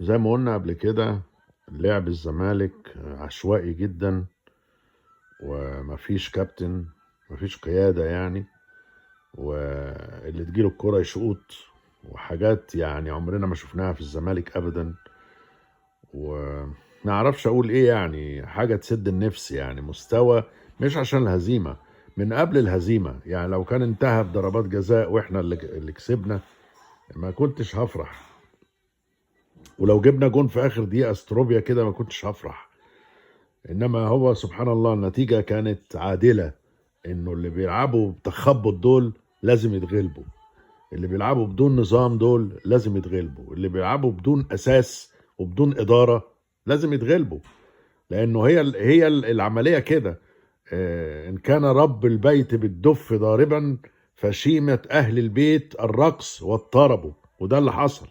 زي ما قلنا قبل كده، لعب الزمالك عشوائي جدا، ومفيش كابتن، مفيش قيادة يعني، واللي تجيله الكرة يشوط، وحاجات يعني عمرنا ما شفناها في الزمالك أبدا. ونعرفش أقول إيه، يعني حاجة تسد النفس، يعني مستوى مش عشان الهزيمة، من قبل الهزيمة. يعني لو كان انتهى بضربات جزاء وإحنا اللي كسبنا ما كنتش هفرح، ولو جبنا جون في آخر دقيقة استروبيا كده ما كنتش هفرح. إنما هو سبحان الله النتيجة كانت عادلة، إنه اللي بيلعبوا بتخبط دول لازم يتغلبوا، اللي بيلعبوا بدون نظام دول لازم يتغلبوا، اللي بيلعبوا بدون أساس وبدون إدارة لازم يتغلبوا، لأنه هي العملية كده. إن كان رب البيت بالدف ضاربا فشيمة أهل البيت الرقص والطرب، وده اللي حصل.